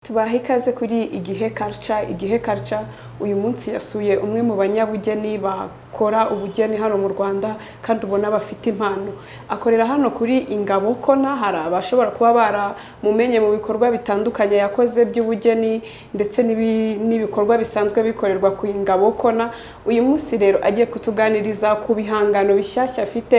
Tubaha ikaze kuri Igihe Culture. Igihe Culture uyu munsi yasuye umwe mu banyabugeni bakora ubugeni hano mu Rwanda kandi ubona bafite impano. Akorera hano kuri Ingabo Corner. Hari abashobora kuba baramumenye mu bikorwa bitandukanye yakoze by'ubugeni ndetse n'ibikorwa bisanzwe bikorerwa ku Ingabo Corner. Uyu munsi rero agiye kutuganiriza ku bihangano bishyashya afite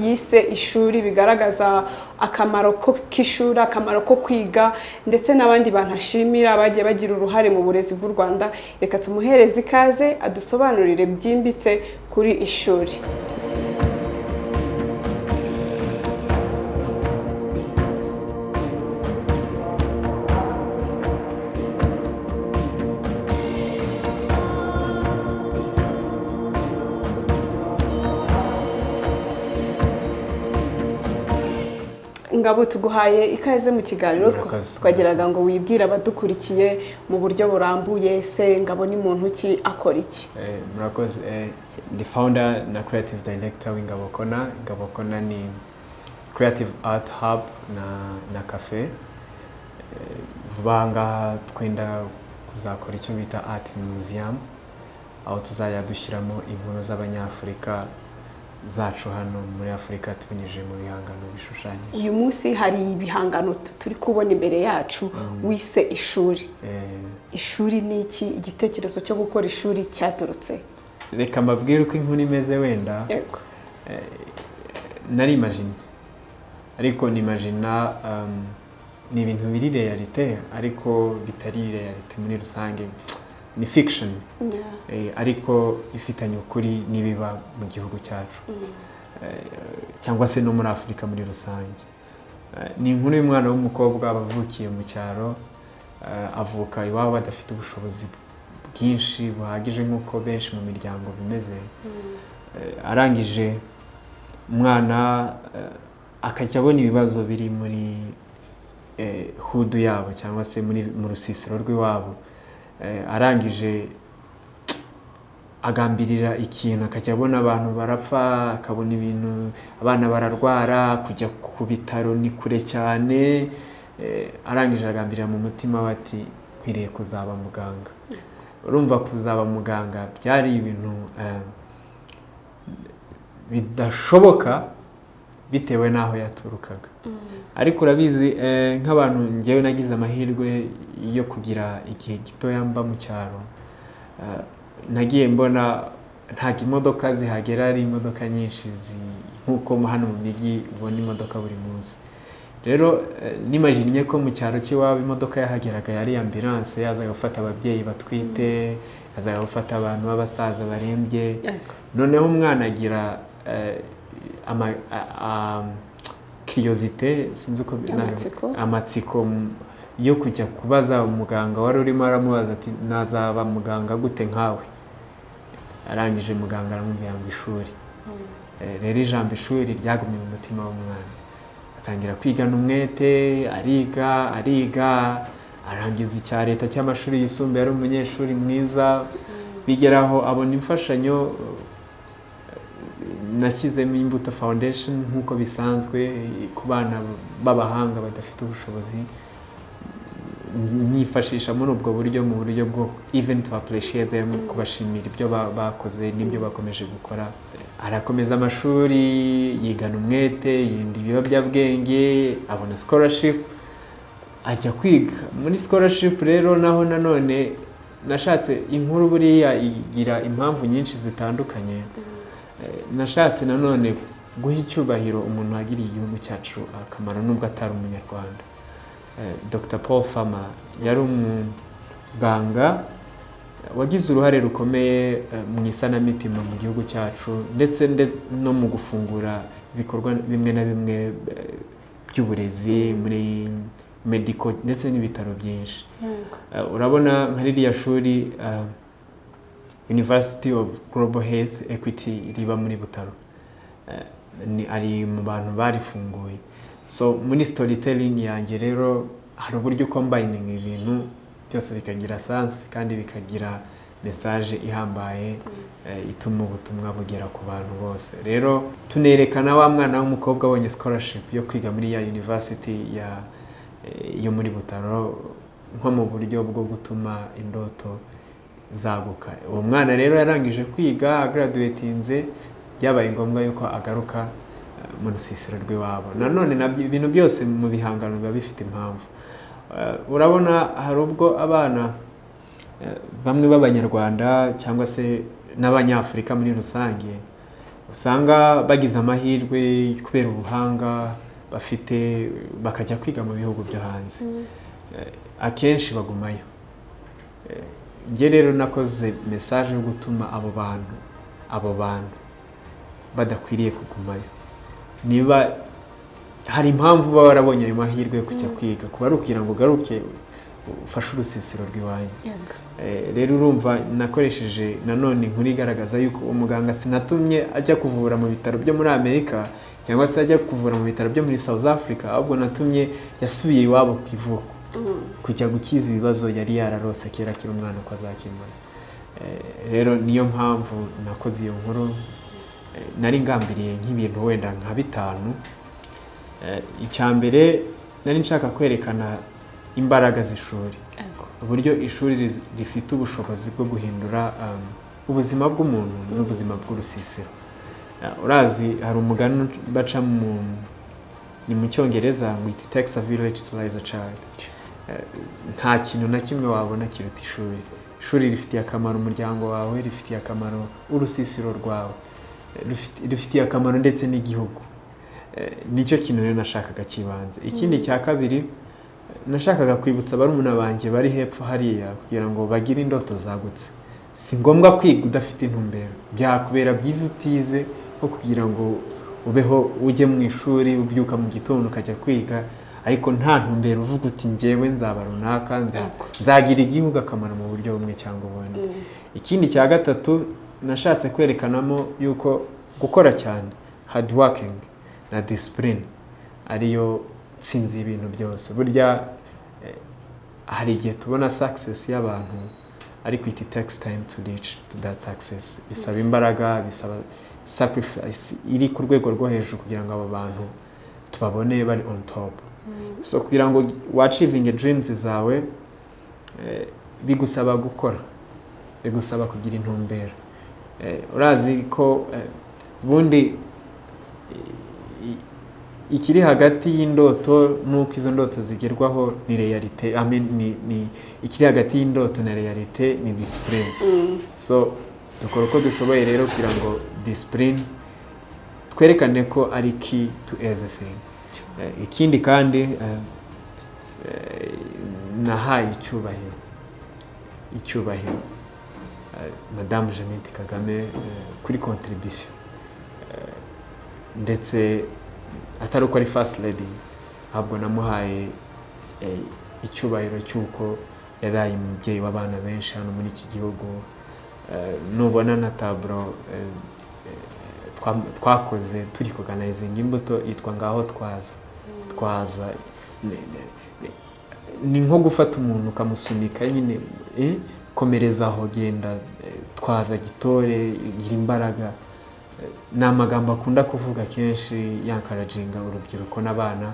yise Ishuri, bigaragaza akamaro k'ishuri, akamaro ko kwiga, ndetse n'abandi bantu ashimira bagiye bagira uruhare mu burezi bw'u Rwanda. Reka tumuhereze ikaze adusobanurire byimbitse kuri Ishuri. Ngabo, tuguhaye ikaze mu kiganiro. Murakoze. Twagiraga ngo wibwire abadukurikiye mu buryo burambuye. Se Ngabo ni muntu ki? Akora iki? Murakoze. Ndi founder na creative director w'Ingabo Corner. Ingabo Corner ni creative art hub na cafe. Vuba aha ngaha twenda kuzakora icyo bita art museum, aho tuzajya dushyiramo inkuru z'Abanyafurika zacu hano muri Afurika, tubinyujije mu bihangano bishushanyije. Uyu munsi hari ibihangano turi kubona imbere yacu wise Ishuri. Ishuri ni iki? Igitekerezo cyo gukora Ishuri cyaturutse? Reka mbabwire uko inkuru imeze wenda. Yego. Nari imagine, ariko nimagina ni ibintu biri réalité ariko bitari réalité muri rusange, ni fiction, ariko ifitanye ukuri n'ibiba mu gihugu cyacu cyangwa se no muri Afurika muri rusange. Ni inkuru y'umwana w'umukobwa wavukiye mu cyaro, avuka iwabo badafite ubushobozi bwinshi buhagije nk'uko benshi mu miryango bimeze. Arangije umwana akajya abona ibibazo biri muri hood yabo cyangwa se mu rusisiro rw'iwabo. Arangije agambirira ikintu, akajya abona abantu barapfa, akabona ibintu, abana bararwara, kujya ku bitaro ni kure cyane. Arangije agambirira mu mutima we ati: "Nkwiriye kuzaba muganga." Urumva, kuzaba muganga byari ibintu bidashoboka bitewe n'aho yaturukaga. Ariko urabizi, nk'abantu, ngewe nagize amahirwe yo kugira igihe gitoya mba mu cyaro. Nagiye mbona ntabwo imodoka zihagera ari imodoka nyinshi nk'uko hano mu mijyi ubona imodoka buri munsi. Rero nimajinnye ko mu cyaro cy'iwabo imodoka yahageraga yari ambulance, yazaga gufata ababyeyi batwite, yazaga gufata abantu b'abasaza barembye. Noneho umwana agira curiosité, sinzi uko Amatsiko. Amatsiko yo kujya kubaza umuganga wari urimo. Aramubaza ati: "Nazaba muganga gute nkawe?" Arangije muganga aramubwira ngo: "Ishuri." Rero ijambo ishuri ryagumye mu mutima w'umwana, atangira kwigana umwete, ariga, ariga, arangiza icya leta cy'amashuri yisumbuye, ari umunyeshuri mwiza. Bigeraho abona imfashanyo nashyizemo, Imbuto Foundation, nk'uko bisanzwe ku bana b'abahanga badafite ubushobozi, nyifashisha muri ubwo buryo, mu buryo bwo even to appreciate them, kubashimira ibyo bakoze n'ibyo bakomeje gukora. Arakomeza amashuri, yigana umwete, yirinda ibiyobyabwenge, abona scholarship, ajya kwiga. Muri scholarship rero naho nanone nashatse inkuru, buriya igira impamvu nyinshi zitandukanye. Nashatse nanone guha icyubahiro umuntu wagiriye igihugu cyacu akamaro nubwo atari Umunyarwanda. Dr Paul Farmer yari umuganga wagize uruhare rukomeye mu isanamitima mu gihugu cyacu, ndetse no mu gufungura ibikorwa bimwe na bimwe by'uburezi muri medical ndetse n'ibitaro byinshi. Urabona nka ririya shuri University of Global Health Equity riba muri Butaro, ni ari mu bantu barifunguye. So muri storytelling yanjye rero hari uburyo combining ibintu byose bikagira sense kandi bikagira message ihambaye, ituma ubutumwa bugera ku bantu bose. Rero tunerekana wa mwana w'umukobwa abonye scholarship yo kwiga muri ya university ya yo muri Butaro. nko mu buryo bwo gutuma indoto zaguka. Uwo mwana rero yarangije kwiga, graduatinze, byabaye ngombwa yuko agaruka mu rusisiro rw'iwabo. Nanone nabyo, ibintu byose mu bihangano biba bifite impamvu. Urabona hari ubwo abana bamwe b'Abanyarwanda cyangwa se n'Abanyafurika muri rusange usanga bagize amahirwe kubera ubuhanga bafite, bakajya kwiga mu bihugu byo hanze. Akenshi bagumayo. Njye rero nakoze message yo gutuma abo bantu badakwiriye kugumayo. Niba hari impamvu uba warabonye ayo mahirwe yo kujya kwiga, kuba ari ukugira ngo ugaruke ufashe urusisiro rw'iwanyu. Rero urumva nakoresheje nanone inkuru igaragaza yuko umuganga sinatumye ajya kuvura mu bitaro byo muri Amerika cyangwa se ajya kuvura mu bitaro byo muri South Africa, ahubwo natumye yasubiye iwabo ku ivuko kujya gukiza ibibazo yari yararose kera akiri umwana ko azakemura. Rero niyo mpamvu nakoze iyo nkuru. Nari ngambiriye nk'ibintu wenda nka bitanu. Icya mbere, nari nshaka kwerekana imbaraga z'ishuri, uburyo ishuri rifite ubushobozi bwo guhindura ubuzima bw'umuntu n'ubuzima bw'urusisiro. Urazi hari umugani baca mu ni mu Cyongereza ngo "It takes a village to raise a child." Nta kintu na kimwe wabona kiruta ishuri. Ishuri rifitiye akamaro umuryango wawe, rifitiye akamaro urusisiro rwawe, rifitiye akamaro ndetse n'igihugu. Nicyo kintu rero nashakaga cy'ibanze. Ikindi cya kabiri, nashakaga kwibutsa barumuna banjye bari hepfo hariya kugira ngo bagire indoto zagutse. Si ngombwa kwiga udafite intumbero. Byakubera byiza utize nko kugira ngo ubeho ujye mu ishuri, ubyuka mu gitondo ukajya kwiga ariko nta ntumbero, uvuga uti njyewe nzaba runaka, nzagira igihugu akamaro mu buryo bumwe cyangwa ubundi. Ikindi cya gatatu, nashatse kwerekanamo yuko gukora cyane, hard working na discipline, ariyo nsinzi y'ibintu byose. Burya hari igihe tubona success y'abantu, ariko it takes time to reach to that success. Bisaba imbaraga, bisaba sacrifice iri ku rwego rwo hejuru kugira ngo abo bantu tubabone bari on top. So kugira ngo wachievinge dreams zawe, bigusaba gukora, bigusaba kugira intumbero. Urazi ko ubundi ikiri hagati y'indoto n'uko izo ndoto zigerwaho ni réalité, I mean, ni ikiri hagati y'indoto na réalité ni discipline. So dukora uko dushoboye rero kugira ngo discipline twerekane ko ari key to everything. Ikindi kandi, nahaye icyubahiro Madamu Jeannette Kagame kuri contribution, ndetse atari uko ari first lady, ahubwo namuhaye icyubahiro cy'uko yabaye umubyeyi w'abana benshi hano muri iki gihugu. Nubona na tableau twakoze turi kuorganizinga imbuto yitwa "Ngaho Twaza". Twaza ni nko gufata umuntu ukamusunika nyine, komereza aho, genda, twaza gitore, gira imbaraga. Ni amagambo akunda kuvuga kenshi yencouraginga urubyiruko n'abana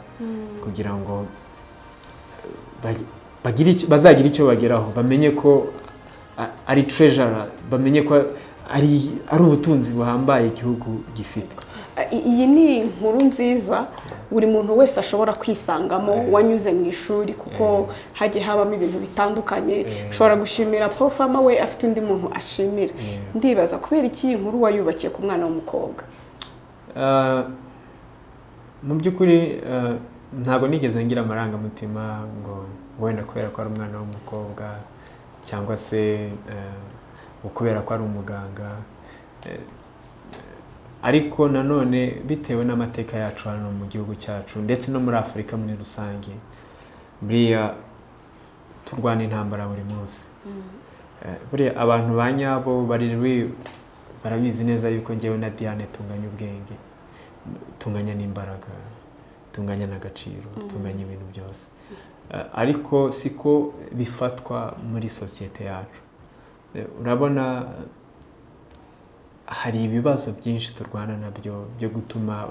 kugira ngo bazagire icyo bageraho, bamenye ko ari treasure, bamenye ko ari ubutunzi buhambaye igihugu gifite. Iyi ni inkuru nziza buri muntu wese ashobora kwisangamo wanyuze mu ishuri, kuko hagiye habamo ibintu bitandukanye. Ushobora gushimira Paul Farmer, we afite undi muntu ashimira. Ndibaza kubera iki iyi nkuru wayubakiye ku mwana w'umukobwa? Mu by'ukuri ntabwo nigeze ngira amarangamutima ngo wenda kubera ko ari umwana w'umukobwa cyangwa se ngo kubera ko ari umuganga. Ariko nanone bitewe n'amateka yacu hano mu gihugu cyacu ndetse no muri Afurika muri rusange, buriya turwana intambara buri munsi. Buriya abantu ba nyabo bari barabizi neza yuko njyewe na Diane tunganya ubwenge, tunganya n'imbaraga, tunganya n'agaciro, tunganya ibintu byose. Ariko siko bifatwa muri sosiyete yacu. Urabona hari ibibazo byinshi turwana nabyo byo gutuma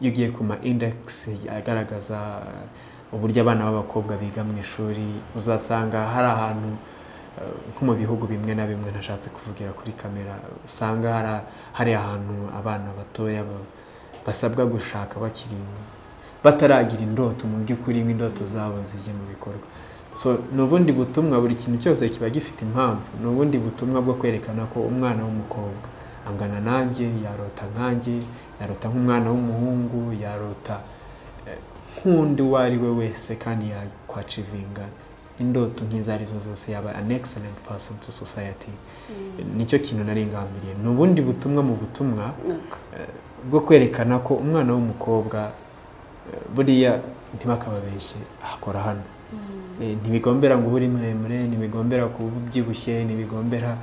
iyo ugiye ku ma index agaragaza Uburyo abana b'abakobwa biga mu ishuri, uzasanga hari ahantu nko mu bihugu bimwe na bimwe ntashatse kuvugira kuri kamera, usanga hari ahantu abana batoya basabwa gushaka bakiri bataragira indoto mu by'ukuri, ngo indoto zabo zijye mu bikorwa. So ni ubundi butumwa, buri kintu cyose kiba gifite impamvu. Ni ubundi butumwa bwo kwerekana ko umwana w'umukobwa angana nanjye, yarota nkanjye, yarota nk'umwana w'umuhungu, yarota nk'undi uwo ari we wese, kandi yakwachievinga indoto nk'izo arizo zose, yaba an excellent person to society. Nicyo kintu nari ngambiriye, ni ubundi butumwa mu butumwa bwo kwerekana ko umwana w'umukobwa buriya ntibakababeshye, akora hano. Ntibigombera ngo ube uri muremure, ntibigombera kuba ubyibushye, ntibigombera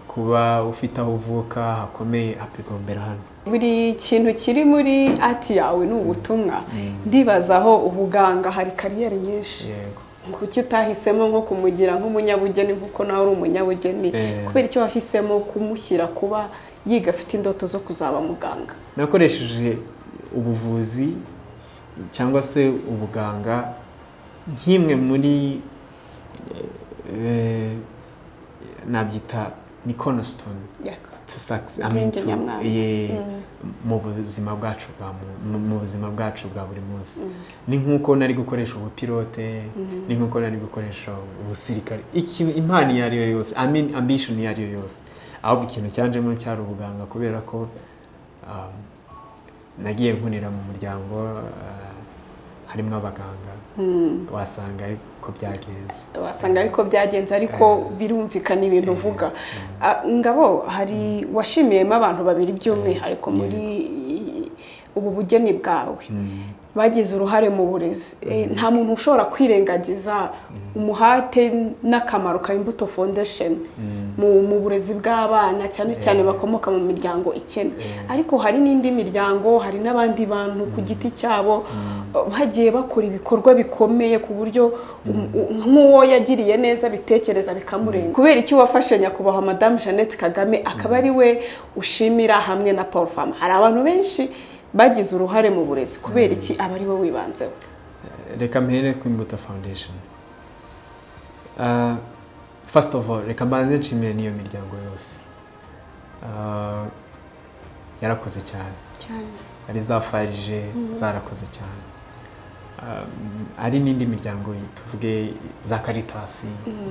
kuba ufite aho uvuka hakomeye, bigombera hano. Buri kintu kiri muri art yawe ni ubutumwa. Ndibazaho ubuganga, hari career nyinshi. Kuki utahisemo nko kumugira nk'umunyabugeni, nk'uko nawe uri umunyabugeni? Kubera icyo wahisemo kumushyira kuba yiga afite indoto zo kuzaba muganga? Nakoresheje ubuvuzi cyangwa se ubuganga nk'imwe muri nabyita ni cornerstone to success, I mean, Inkingi nyamwamba. Mu buzima bwacu bwa mu buzima bwacu bwa buri munsi. Ni nk'uko nari gukoresha ubupilote, ni nk'uko nari gukoresha ubusirikare, impano iyo ari yo yose, I mean, ambition iyo ari yo yose. Ahubwo ikintu cyanjemo cyari ubuganga, kubera ko nagiye nkurira mu muryango harimo abaganga, wasanga ariko byagenze. Wasanga ariko byagenze, ariko birumvikana ibintu uvuga. Ngabo, hari washimiyemo abantu babiri by'umwihariko muri ubu bugeni bwawe bagize uruhare mu burezi. Nta muntu ushobora kwirengagiza umuhate n'akamaro ka Imbuto Foundation mu burezi bw'abana, cyane cyane bakomoka mu miryango ikennye. Ariko hari n'indi miryango, hari n'abandi bantu ku giti cyabo bagiye bakora ibikorwa bikomeye ku buryo nk'uwo yagiriye neza bitekereza bikamurenga. Kubera iki wafashe Nyakubahwa Madamu Jeannette Kagame akaba ari we ushimira hamwe na Paul Farmer? Hari abantu benshi bagize uruhare mu burezi, kubera iki aba ari we wibanzeho? Reka mpere ku Imbuto Foundation. First of all, reka mbanze nshimire n'iyo miryango yose. Yarakoze cyane. Cyane. Ari za FARG zarakoze cyane, ari n'indi miryango, tuvuge za Caritas,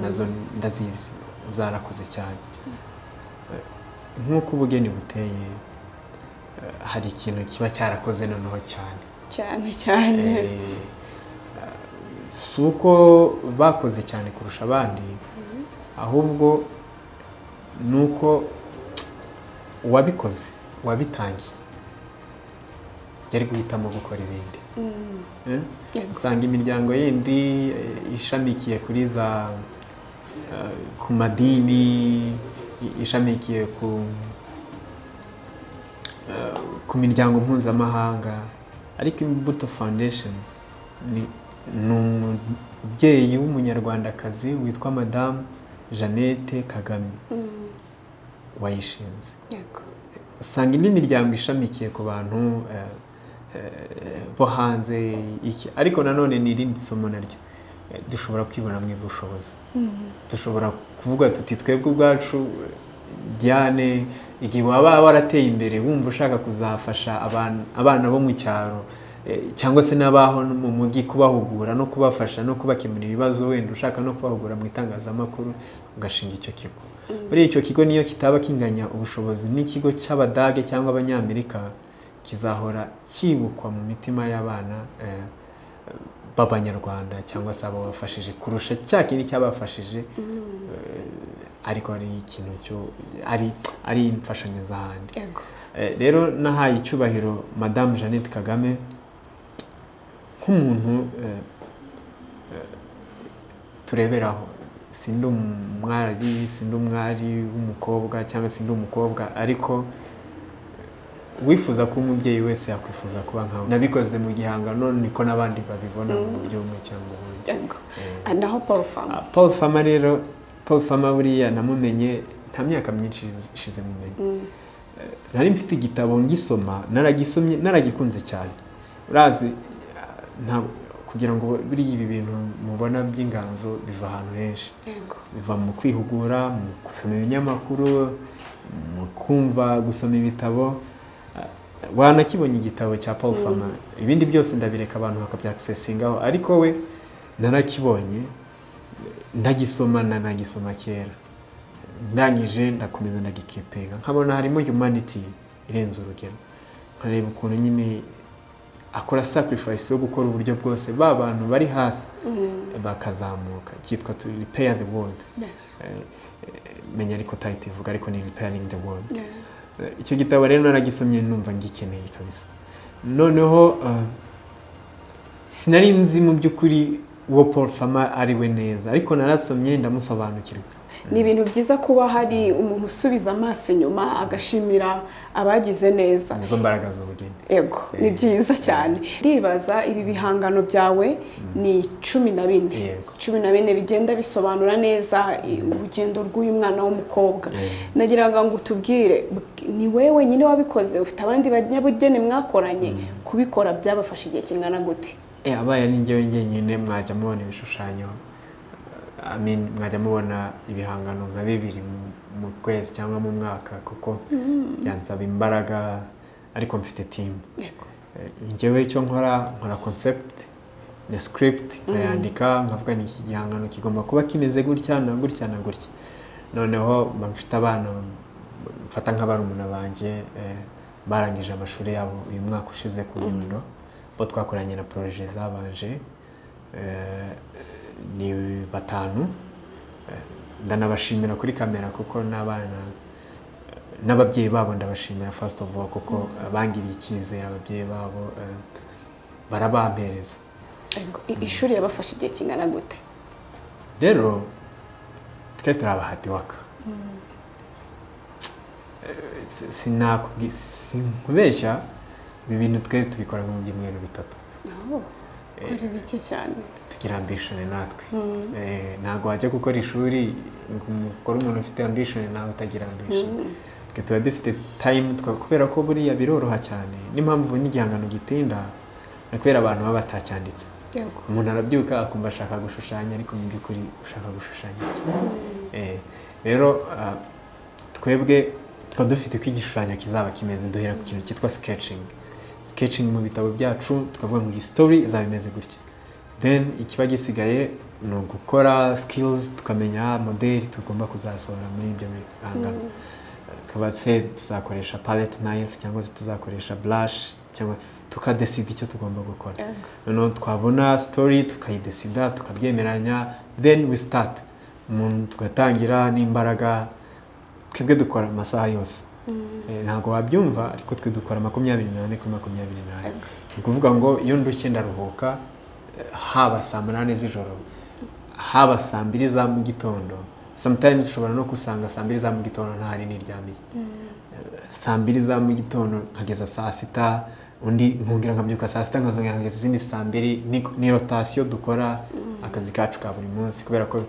nazo ndazizi zarakoze cyane. Nk'uko ubugeni buteye, hari ikintu kiba cyarakoze noneho cyane. Cyane cyane. Si uko bakoze cyane kurusha abandi, ahubwo ni uko uwabikoze, uwabitangiye, yari guhitamo gukora ibindi. Usanga imiryango yindi ishamikiye kuri za ku madini, ishamikiye ku miryango mpuzamahanga, ariko Imbuto Foundation ni umubyeyi w'Umunyarwandakazi witwa Madamu Jeannette Kagame wayishinze. Usanga indi miryango ishamikiye ku bantu bo hanze iki, ariko nanone ni irindi somo naryo. Dushobora kwibonamo ubushobozi, dushobora kuvuga tuti twebwe ubwacu. Diane, igihe waba warateye imbere wumva ushaka kuzafasha abana bo mu cyaro cyangwa se n'abaho mu mujyi, kubahugura no kubafasha no kubakemurira ibibazo, wenda ushaka no kubahugura mu itangazamakuru, ugashinga icyo kigo. Muri icyo kigo, niyo kitaba kinganya ubushobozi n'ikigo cy'Abadage cyangwa Abanyamerika, kizahora cyibukwa mu mitima y'abana b'Abanyarwanda cyangwa se abo bafashije, kurusha cya kindi cyabafashije ariko ari ikintu cyo ari imfashanyo z'ahandi. Rero nahaye icyubahiro Madamu Jeannette Kagame nk'umuntu tureberaho. Sindi umwari, sindi umwari w'umukobwa cyangwa sindi umukobwa, ariko wifuza kuba umubyeyi wese yakwifuza kuba nkawe. Nabikoze mu gihangano, niko n'abandi babibona mu buryo bumwe cyangwa ubundi. Naho Paul Farmer? Paul Farmer rero, Paul Farmer buriya namumenye nta myaka myinshi ishize mumenye. Nari mfite igitabo ngisoma, naragisomye, naragikunze cyane. Urazi, nta Kugira ngo buriya ibi bintu mubona by'inganzo biva ahantu henshi, biva mu kwihugura, mu gusoma ibinyamakuru, mu kumva, gusoma ibitabo. Wanakibonye igitabo cya Paul Farmer, ibindi byose ndabireka abantu bakabyaccessingaho, ariko we narakibonye, ndagisoma, nagisoma kera, ndangije ndakomeza ndagikeepinga, nkabona harimo humanity irenze urugero, nkareba ukuntu nyine akora sacrifice yo gukora uburyo bwose ba bantu bari hasi bakazamuka. Cyitwa To Repair the World. Menya ariko title ivuga, ariko ni Repairing the World. Icyo gitabo rero naragisomye, numva ngikeneye kabisa. Noneho sinari nzi mu by'ukuri uwo Paul Farmer ari we neza, ariko narasomye ndamusobanukirwa. Ni ibintu byiza kuba hari umuntu usubiza amaso inyuma agashimira abagize neza. Nizo mbaraga z'ubugeni. Ego, ni byiza cyane. Ndibaza, ibi bihangano byawe ni 14. Yego. 14 bigenda bisobanura neza urugendo rw'uyu mwana w'umukobwa. Nagiraga ngo utubwire, ni wowe wenyine wabikoze? Ufite abandi banyabugeni mwakoranye? Kubikora byabafashe igihe kingana gute? Abaye ari njyewe njyenyine, mwajya mubona ibishushanyo, I mean, mwajya mubona ibihangano nka bibiri mu kwezi cyangwa mu mwaka, kuko byansaba imbaraga, ariko mfite team. Njyewe icyo nkora, nkora concept na script, nkayandika, nkavuga ni iki gihangano kigomba kuba kimeze gutya na gutya na gutya. Noneho mba mfite abana mfata nk'abarumuna banjye, barangije amashuri yabo uyu mwaka ushize ku Nyundo, bo twakoranye na projet zabanje, ni batanu. Ndanabashimira kuri kamera kuko n'abana n'ababyeyi babo ndabashimira first of all, kuko bangiriye icyizere, ababyeyi babo barabampereza. Ego, ishuri yabafashe igihe kingana gute? Rero twe turi aba hard worker. Sinkubeshya, ibi bintu twe tubikora nko mu byumweru 3. Oh, ari bike cyane. Tugira ambition natwe. Ntabwo wajya gukora ishuri ngo ukore umuntu ufite ambition nawe utagira ambition. Twe tuba dufite time, kubera ko buriya biroroha cyane. N'impamvu n'igihangano gitinda ni kubera abantu baba batacyanditse. Umuntu arabyuka akumva ashaka gushushanya, ariko mu by'ukuri ushaka gushushanya iki? Rero twebwe tuba dufite uko igishushanyo kizaba kimeze. Duhera ku kintu cyitwa sketching. Sketching mu bitabo byacu, tukavuga ngo iyi story izaba imeze gutya. Then ikiba gisigaye ni ugukora skills, tukamenya modeli tugomba kuzasohora muri ibyo bihangano. Tukaba se tuzakoresha palette knife cyangwa se tuzakoresha brush, cyangwa tukadecida icyo tugomba gukora. Noneho twabona story, tukayidecida, tukabyemeranya, then we start. Umuntu tugatangira n'imbaraga. Twebwe dukora amasaha yose. Ntabwo wabyumva, ariko twe dukora 24/24. Ni ukuvuga ngo iyo ndushye ndaruhuka, haba saa 8 z'ijoro, haba saa 2 za mu gitondo. Sometimes ushobora no gusanga saa 2 za mu gitondo ntahari niryamiye. Saa 2 za mu gitondo nkageza saa 6, undi nkongera nkabyuka saa 6, nkazongera nkageza izindi saa 2. Ni rotation dukora akazi kacu ka buri munsi, kubera ko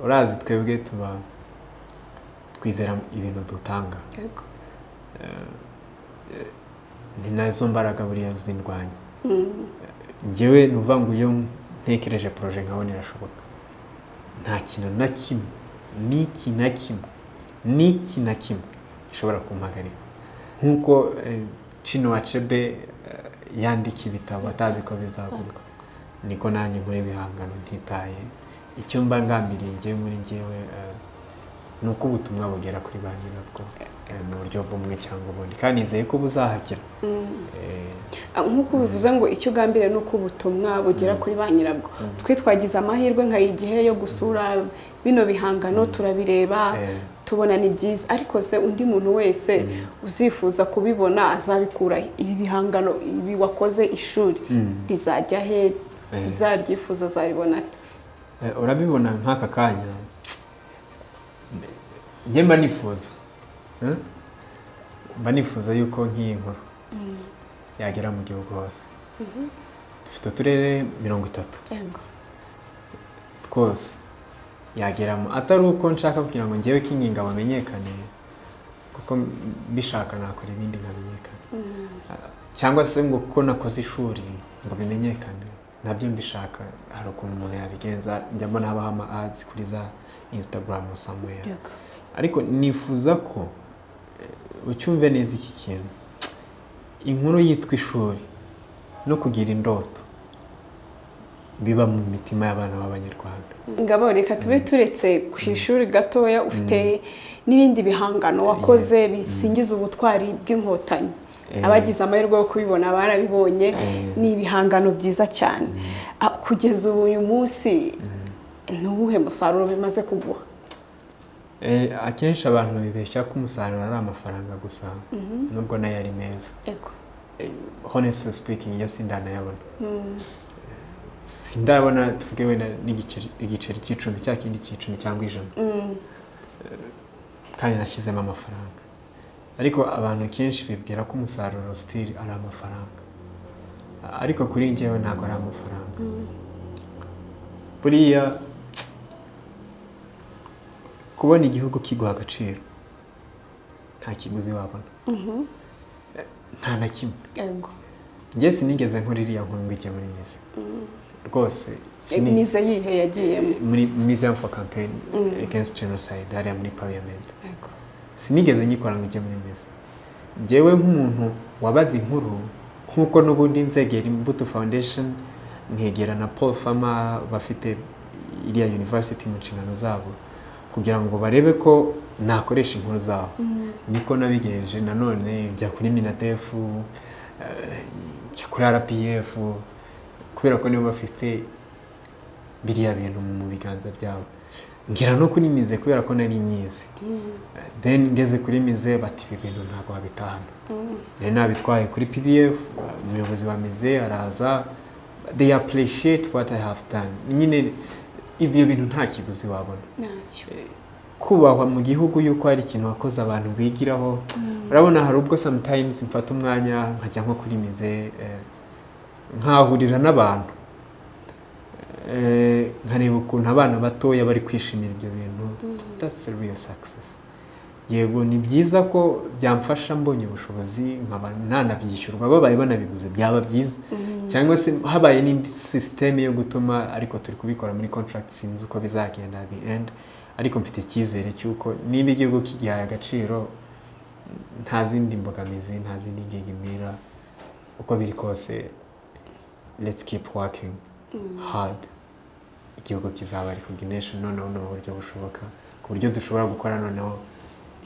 urazi twebwe tuba twizera ibintu dutanga. Ni nazo mbaraga buriya zindwanya njyewe. Ni ukuvuga ngo iyo ntekereje projet nkabona irashoboka, nta kintu na kimwe, n'iki na kimwe, n'iki na kimwe gishobora kumpagarika, nk'uko Chinua Achebe yandika ibitabo atazi ko bizagurwa, niko nanjye nkora ibihangano ntitaye. Icyo mba ngambiriye njyewe muri njyewe ni uko ubutumwa bugera kuri ba nyirabwo mu buryo bumwe cyangwa ubundi, kandi nizeye ko buzahagera. Nk'uko bivuze ngo icyo ugambiriye ni uko ubutumwa bugera kuri ba nyirabwo, twe twagize amahirwe nka igihe yo gusura bino bihangano, turabireba, tubona ni byiza. Ariko se undi muntu wese uzifuza kubibona azabikura he? Ibi bihangano, ibi wakoze, ishuri rizajya he? Uzaryifuza azaribona ate? Urabibona nk'aka kanya njye mba nifuza, mba nifuza yuko nk'iyi nkuru yagera mu gihugu hose. Dufite uturere 30 twose yageramo, atari uko nshaka kugira ngo ngewe King Ngabo amenyekane, kuko mbishaka nakora ibindi nkamenyekana, cyangwa se ngo kuko nakoze ishuri ngo bimenyekane. Nabyo mbishaka, hari ukuntu umuntu yabigenza. Njya mbona habaho ama ads kuri za Instagram or somewhere. Ariko nifuza ko ucyumve neza iki kintu: inkuru yitwa ishuri no kugira indoto biba mu mitima y'abana b'Abanyarwanda. Ngabo, reka tube turetse ku ishuri gatoya. Ufite n'ibindi bihangano wakoze bisingiza ubutwari bw'Inkotanyi. Abagize amahirwe yo kubibona barabibonye. Ni ibihangano byiza cyane. Kugeza ubu uyu munsi ni uwuhe musaruro bimaze kuguha? Akenshi abantu bibeshya ko umusaruro ari amafaranga gusa, nubwo nayo ari meza. Honestly speaking, iyo sindanayabona, sindabona, tuvuge wenda n'igiceri cy'icumi, cya kindi cy'icumi cyangwa 100, kandi nashyizemo amafaranga. Ariko abantu kenshi bibwira ko umusaruro still ari amafaranga, ariko kuri njyewe ntabwo ari amafaranga. Buriya kubona igihugu kiguha agaciro, nta kiguzi wabona, nta na kimwe. Njye sinigeze nkora iriya nkuru ngo ijye muri musée rwose. Musée yihe yagiyemo? Muri Museum for Campaign Against Genocide, hariya muri Parliament. Sinigeze nyikora ngo ijye muri musée. Njyewe nk'umuntu wabaze inkuru, nk'uko n'ubundi nzegera Imbuto Foundation, nkegera na Paul Farmer bafite iriya university mu nshingano zabo, kugira ngo barebe ko nakoresha inkuru zabo, niko nabigenje. Nanone njya kuri MINADEF, njya kuri RPF, kubera ko nibo bafite biriya bintu mu biganza byabo. Ngera no kuri musée kubera ko nari nyizi. Then ngeze kuri musée bati: "Ibi bintu ntabwo wabitahana." Nari nabitwaye kuri PDF. Umuyobozi wa musée araza, they appreciate what I have done. Nyine ibyo bintu nta kiguzi wabona. Ntacyo. Kubahwa mu gihugu yuko hari ikintu wakoze abantu bigiraho. Urabona, hari ubwo sometimes mfata umwanya nkajya nko kuri musée, nkahurira n'abantu, nkareba ukuntu abana batoya bari kwishimira ibyo bintu. That's a real success. Yego, ni byiza ko byamfasha mbonye ubushobozi nkaba nanabyishyurwa, babaye banabiguze byaba byiza, cyangwa se habaye n'indi sisiteme yo gutuma, ariko turi kubikora muri contract, sinzi uko bizagenda at the end. Ariko mfite icyizere cy'uko niba igihugu kigihaye agaciro, nta zindi mbogamizi, nta zindi ngingimira, uko biri kose, let's keep working hard, igihugu kizaba recognition noneho mu buryo bushoboka, ku buryo dushobora gukora noneho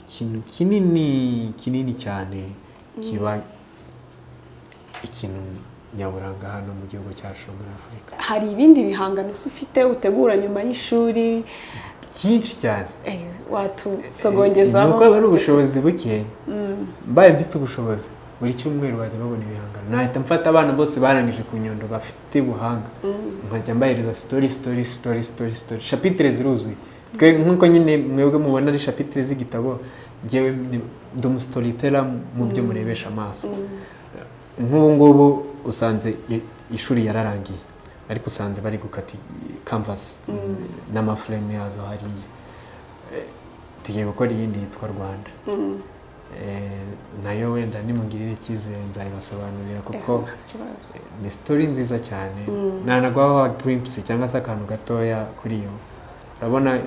ikintu kinini kinini cyane, kiba ikintu nyaburanga hano mu gihugu cyacu, muri Afurika. Hari ibindi bihangano se ufite utegura nyuma y'ishuri? Byinshi cyane. Watusogongezaho? Ni uko aba ari ubushobozi buke. Mbaye mfite ubushobozi, buri cyumweru bajya babona ibihangano. Nahita mfata abana bose barangije ku Nyundo bafite ubuhanga, nkajya mbahereza story, story, story, story, story, chapitre ziruzuye. Twe nk'uko nyine mwebwe mubona ari chapitre z'igitabo, njyewe ndi umu storyteller mu byo murebesha amaso. Nk'ubu ngubu usanze ishuri yararangiye, ariko usanze bari gukata canvas n'ama frame yazo hariya. Tugiye gukora iyindi yitwa Rwanda. Nayo wenda nimungirire icyizere nzayibasobanurira, kuko Nta kibazo. Ni story nziza cyane. Nanaguhaho glimpse cyangwa se akantu gatoya kuri yo. Urabona,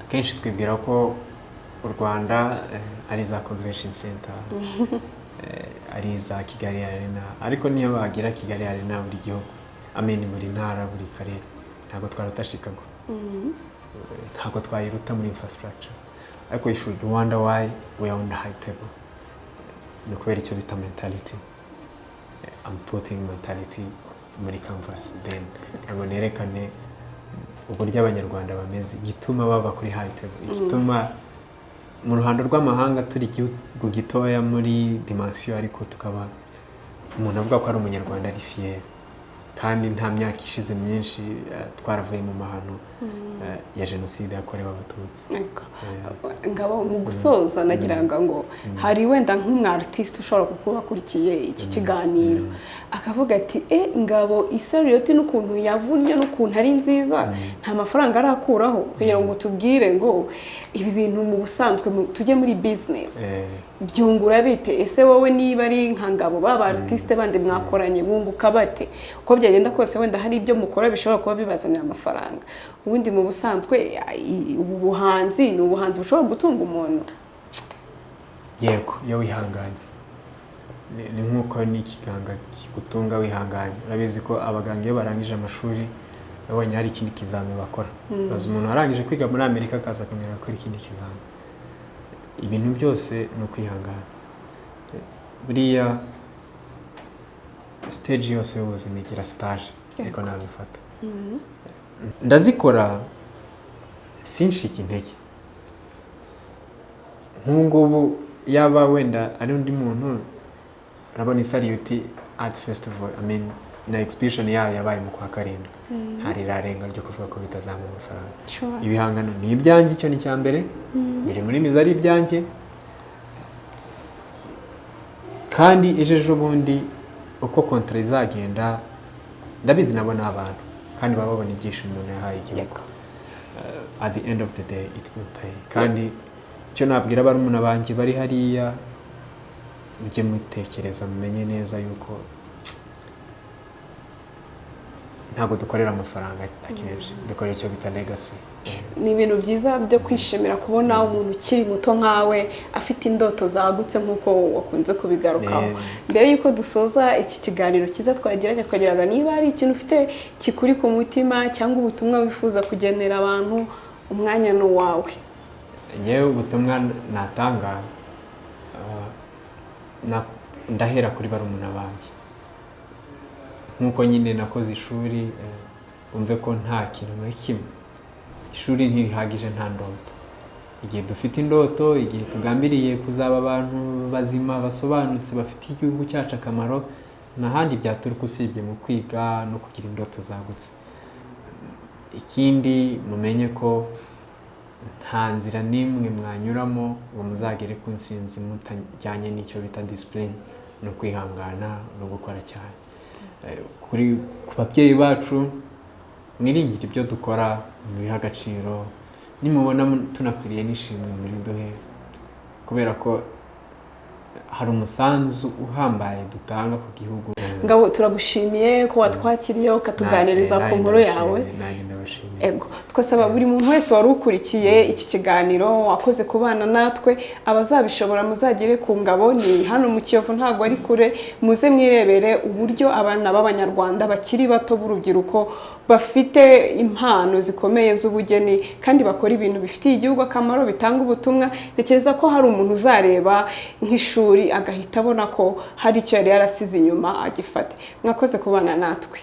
akenshi twibwira ko u Rwanda ari za convention center, ari za Kigali Arena, ariko niyo bagira Kigali Arena buri gihugu, I mean buri ntara, buri karere, ntabwo twaruta Chicago, ntabwo twayiruta muri infrastructure. Ariko you should wonder why we are on the high table. Ni ukubera icyo bita mentality. I'm putting mentality muri canvas, then ngo nerekane uburyo Abanyarwanda bameze, igituma baba kuri high table, igituma mu ruhando rw'amahanga turi igihugu gitoya muri dimension, ariko tukaba umuntu avuga ko ari Umunyarwanda ari fier. Kandi nta myaka ishize myinshi twaravuye mu mahano ya Jenoside yakorewe Abatutsi. Yego. Ngabo, mu gusoza nagiraga ngo hari wenda nk'umu artiste ushobora kuba akurikiye iki kiganiro akavuga ati: "E, Ngabo isariyoti n'ukuntu yavunnye n'ukuntu ari nziza, nta mafaranga arakuraho." Kugira ngo tubwire ngo ibi bintu mu busanzwe tujye muri business, byungura bite? Ese wowe niba ari nka Ngabo, baba artiste bandi mwakoranye bunguka bate? Uko byagenda kose wenda hari ibyo mukora bishobora kuba bibazanira amafaranga. Ubundi mu busanzwe ubu buhanzi ni ubuhanzi bushobora gutunga umuntu? Yego, iyo wihanganye. Ni nk'uko n'ikiganga kigutunga wihanganye. Urabizi ko abaganga iyo barangije amashuri, babonye hari ikindi kizami bakora. Baza umuntu warangije kwiga muri Amerika akaza akongera gukora ikindi kizami. Ibintu byose ni ukwihangana. Buriya stage yose y'ubuzima igira stage, niko nabifata. Ndazikora sinshike intege. Nk'ubu ngubu yaba wenda ari undi muntu, urabona Isariyuti Art Festival, I mean, na exhibition yayo yabaye mu kwa karindwi, ntarirarenga ryo kuvuga ko bitazampa amafaranga. Ibihangano ni ibyanjye, icyo ni icya mbere. Biri muri mizi ari ibyanjye, kandi ejo ejo bundi uko contrat izagenda ndabizi, nabo ni abantu kandi baba babona ibyishimo umuntu yahaye igihugu. At the end of the day it will pay. Kandi icyo nabwira barumuna banjye bari hariya, mujye mutekereza mumenye neza yuko ntabwo dukorera amafaranga, akenshi dukorera icyo bita legacy. Ni ibintu byiza byo kwishimira kubona umuntu ukiri muto nkawe afite indoto zagutse nk'uko wakunze kubigarukaho. Mbere y'uko dusoza iki kiganiro cyiza twagiranye, twagiraga niba hari ikintu ufite kikuri ku mutima cyangwa ubutumwa wifuza kugenera abantu, umwanya ni uwawe. Ngewe ubutumwa natanga, ndahera kuri barumuna banjye. Nk'uko nyine nakoze ishuri, wumve ko nta kintu na kimwe, ishuri ntirihagije nta ndoto. Igihe dufite indoto, igihe tugambiriye kuzaba abantu bazima, basobanutse, bafitiye igihugu cyacu akamaro, nta handi byaturuka usibye mu kwiga no kugira indoto zagutse. Ikindi, mumenye ko nta nzira n'imwe mwanyuramo ngo muzagere ku ntsinzi mutajyanye n'icyo bita discipline no kwihangana no gukora cyane. Kuri ku babyeyi bacu, mwiringire ibyo dukora, mubihe agaciro. Nimubona tunakwiriye n'ishimwe, muri duhe, kubera ko hari umusanzu uhambaye dutanga ku gihugu. Ngabo, turagushimiye ko watwakiriye ukatuganiriza ku nkuru yawe. Nanjye ndabashimiye. Ego, twasaba buri muntu wese wari ukurikiye iki kiganiro, wakoze kubana natwe, abazabishobora muzagere ku Ngabo, ni hano mu Kiyovu, ntabwo ari kure. Muze mwirebere uburyo abana b'Abanyarwanda bakiri bato b'urubyiruko bafite impano zikomeye z'ubugeni kandi bakora ibintu bifitiye igihugu akamaro, bitanga ubutumwa. Ntekereza ko hari umuntu uzareba nk'ishuri agahita abona ko hari icyo yari yarasize inyuma agifate. Mwakoze kubana natwe.